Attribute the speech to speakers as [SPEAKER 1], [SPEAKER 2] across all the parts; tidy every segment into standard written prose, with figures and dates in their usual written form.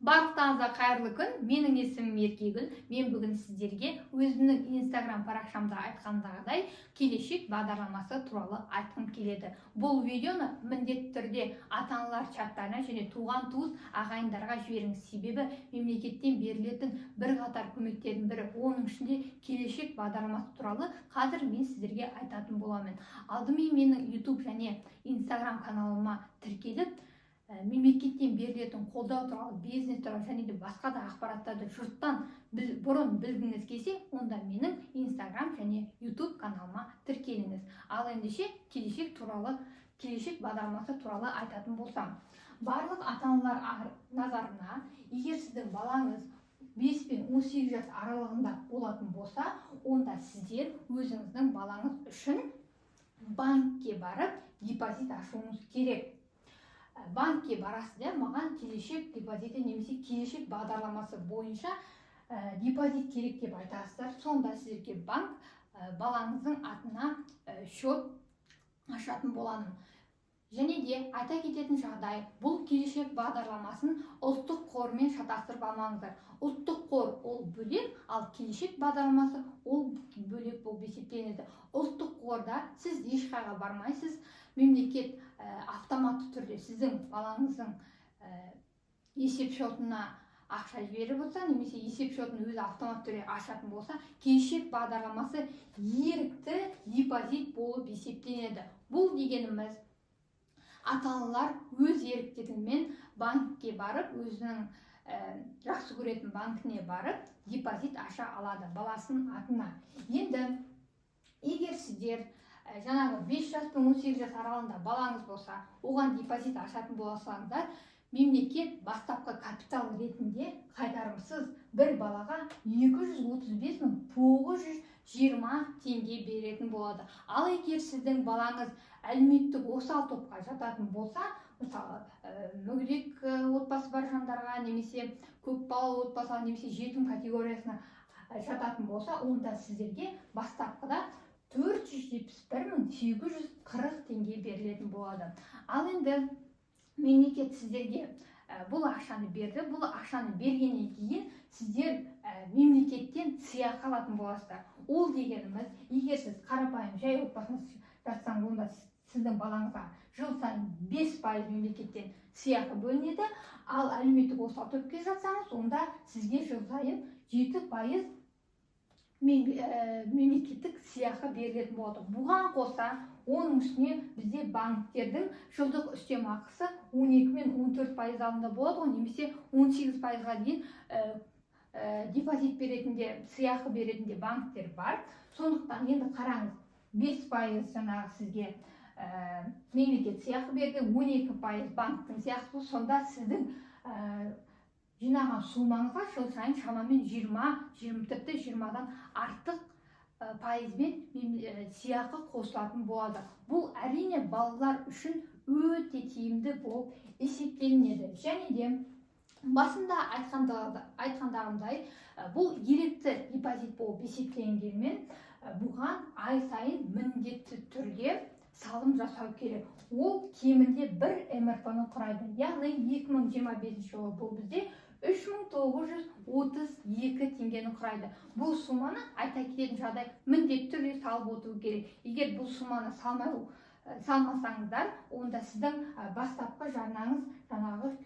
[SPEAKER 1] Барлықтарыңызға қайырлы күн! Менің есімім Еркегүл. Мен бүгін сіздерге өзімнің Инстаграм парақшамда айтқандағыдай, Келешек бағдарламасы туралы айтқым келеді. Бұл видеоны міндетті түрде ата аналар чаттарына және туған туыс ағайындарға жіберіңіз, себебі мемлекеттен берілетін бірқатар көмектердің бірі, оның ішінде Келешек бағдарламасы туралы қазір мен сіздерге айтатын боламын. Алдымен менің YouTube және Инстаграм каналыма тіркеліп, мемлекеттен берілетін қолдау туралы, бизнес туралы және де басқа да ақпараттарды жұрттан бұрын білгіңіз келсе, онда менің Инстаграм және YouTube каналыма тіркеліңіз. Ал ендеше Келешек туралы, Келешек бағдарламасы туралы айтатын болсам, барлық ата аналар назарына: егер сіздің балаңыз 5 пен 18 жас аралығында болатын болса, онда сіздер өзіңіздің балаңыз үшін банкке барып депозит ашуыңыз керек. Банкке барасыз да, маған Келешек депозиті немесе Келешек бағдарламасы бойынша депозит керек деп айтасыздар. Сонда сіздерге банк балаңыздың атына счет ашатын боламын. Және де айта кететін жағдай: бұл Келешек бағдарламасын Ұлттық қормен шатастырып алмаңыздар. Ұлттық қор ол бөлек, ал Келешек бағдарламасы ол бөлек болып есептелінеді. Ұлттық қорда сіз ешқайға бармайсыз, мемлекет автоматты түрде сіздің балаңыздың есеп шотына ақша жіберіп отырса немесе есеп шотын өзі автоматты түрде ашатын болса, Келешек бағдарламасы ерікті депозит болып есептелінеді. Бұл дегеніміз, ата аналар өз еріктерімен банкке барып, өзінің жақсы көретін банкіне барып депозит аша алады баласының атына. Енді егер сіздер жаңағы 5 жас пен 18 жас аралығында балаңыз болса, оған депозит ашатын болсаңыздар, мемлекет бастапқы капитал ретінде қайтарымсыз бір балаға 235 920 теңге беретін болады. Ал егер сіздің балаңыз әлеуметтік осал топқа жататын болса, мысалы, мүгедек отбасы бар жандарға немесе көпбалалы отбасыға немесе жетім категориясына жататын болса, онда сіздерге бастапқыда 471 840 теңге берілетін болады. Ал енді мемлекет сіздерге бұл ақшаны берді. Бұл ақшаны бергеннен кейін сіздер мемлекеттен сыйақы алатын боласыздар. Ол дегеніміз, егер сіз қарапайым жай отбасына жатсаңыз, онда сіздің балаңызға жыл сайын 5% мемлекеттен сыйақы бөлінеді. Ал әлеуметтік осал топқа жатсаңыз, онда сізге жыл сайын 7% мемлекеттік сыйақы берілетін болады. Бұған қоса, оның үстіне бізде банктердің жылдық үстемақысы 12 мен 14% алдында болады ғой немесе 18%-ға дейін депозит беретін де, сыйақы беретін де банктер бар. Сондықтан енді қараңыз: 5% жаңағы сізге мемлекет сыйақы берді, 12% банктің сыйақысы. Сонда сіздің жинаған суммаңызға жыл сайын шамамен 20, 20, тіпті 20-дан артық пайызбен сыйақы қосылатын болады. Бұл, әрине, балалар үшін өте тиімді болып есептелінеді. Және де басында айтқандағымдай, бұл ерікті депозит болып есептелінгенмен, бұған ай сайын міндетті түрде салым жасау керек. Ол кемінде бір МРП-ны құрайды, яғни 2025 жылы бұл бізде 3932 теңгені құрайды. Бұл сумманы, айта кететін жағдай, міндетті түрде салып отыру керек. Егер бұл сумманы салмасаңыздар, онда сіздің бастапқы жарнаңыз жаңағы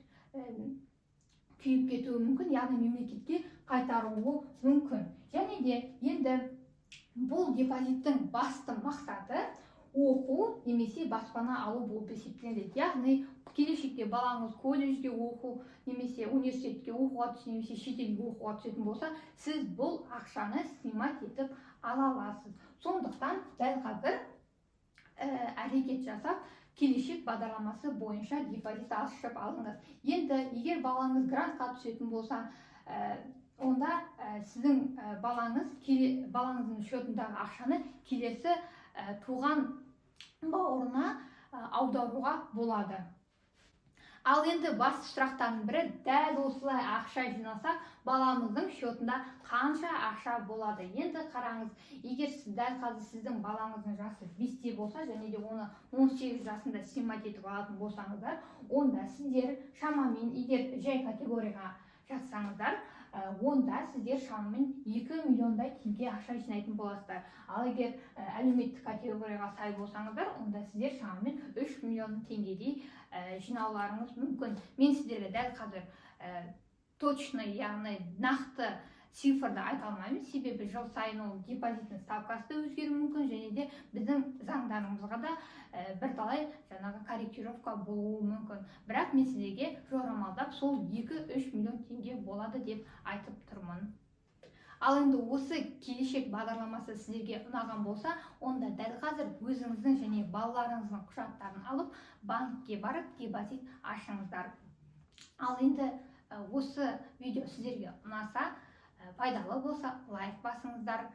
[SPEAKER 1] күйіп кетуі мүмкін, яғни мемлекетке қайтаруы мүмкін. Және де енді бұл депозиттің басты мақсаты оқу немесе баспана алу болып есептелінеді. Яғни келешекте балаңыз колледжге оқу немесе университетке оқуға түссе немесе шетелге оқуға түсетін болса, сіз бұл ақшаны снимать етіп ала аласыз. Сондықтан дәл қазір әрекет жасап, Келешек бағдарламасы бойынша депозит ашып алыңыз. Енді егер балаңыз грантқа түсетін болса, онда сіздің балаңыздың счетындағы ақшаны келесі туған бауырына аударуға болады. Ал енді басты сұрақтардың бірі: дәл осылай ақша жинасақ, баламыздың счетында қанша ақша болады? Енді қараңыз, егер сіз дәл қазір сіздің балаңыздың жасы 5-те болса және де оны 18 жасында снимать етіп алатын болсаңыздар, онда сіздер шамамен, егер жай категорияға жатсаңыздар, онда сіздер шамамен 2 миллиондай теңге ақша жинайтын боласыздар. Ал егер әлеуметтік категорияға сай болсаңыздар, онда сіздер шамамен 3 миллион теңгедей жинауларыңыз мүмкін. Мен сіздерге дәл қазір точно, яғни нақты цифрды айта алмаймын, себебі жыл сайын ол депозиттің ставкасы да өзгеруі мүмкін және де біздің заңдарымызға да бірталай жаңағы корректировка болуы мүмкін. Бірақ мен сіздерге жорамалдап сол 2-3 миллион теңге болады деп айтып тұрмын. Ал енді осы Келешек бағдарламасы сіздерге ұнаған болса, онда дәл қазір өзіңіздің және балаларыңыздың құжаттарын алып, банкке барып депозит ашыңыздар. Ал енді осы видео сіздерге ұнаса, пайдалы болса, лайк басыңыздар,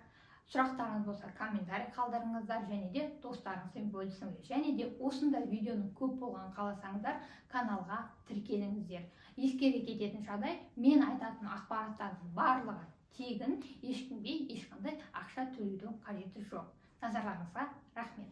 [SPEAKER 1] сұрақтарыңыз болса, комментарий қалдырыңыздар және де достарыңызбен бөлісіңіздер. Және де осындай видеоның көп болғанын қаласаңыздар, каналға тіркеліңіздер. Ескере кететін жағдай: мен айтатын ақпараттардың барлығы тегін, ешкімге ешқандай ақша төлеудің қажеті жоқ. Назарларыңызға рахмет.